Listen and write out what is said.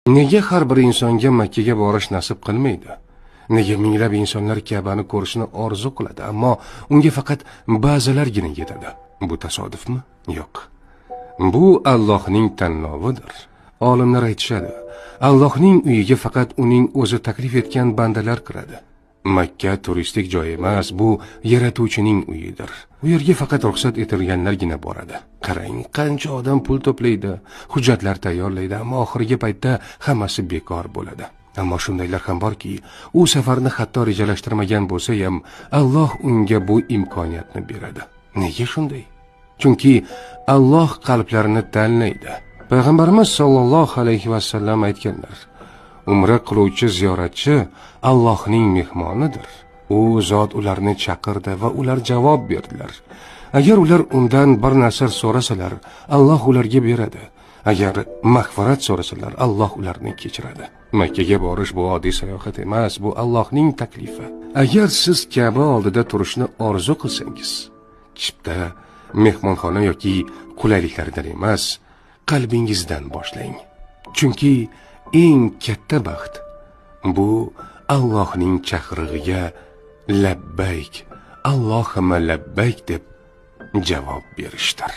Nega har bir insonga Makkaga borish nasib qilmaydi? Nega minglab insonlar Ka'bani ko'rishni orzu qiladi, ammo unga faqat ba'zilargina yetadi? Bu tasodifmi? Yo'q. Bu Allohning tanlovidir. Olimlar aytishadi, Allohning uyiga faqat uning o'zi taklif etgan bandalar kiradi. Makka turistik joy emas, bu yaratuvchining uyidir. U yerga faqat ruxsat etilganlargina boradi. Qarang, qancha odam pul to'playdi, hujjatlar tayyorlaydi, ammo oxirgi paytda hammasi bekor bo'ladi. Ammo shundaylar ham borki, u safarni hatto rejalashtirmagan bo'lsa ham, Alloh unga bu imkoniyatni beradi. Nega shunday? Chunki Alloh qalblarni tanlaydi. Payg'ambarimiz sollallohu alayhi vasallam aytganlar: Umra qiluvchi ziyoratchi Allohning mehmonidir. U zot ularni chaqirdi va ular javob berdilar. Agar ular undan bir narsa so'rasalar, Alloh ularga beradi. Agar mag'firat so'rasalar, Alloh ularni kechiradi. Makkaga borish bu oddiy sayohat emas, bu Allohning taklifi. Agar siz Ka'ba oldida turishni orzu qilsangiz, chipta, mehmonxona yoki qulayliklardan emas, qalbingizdan boshlang. Chunki eng katta baxt bu Allohning chaqirig'iga labbayk, Allohimma labbayk deb javob berishdir.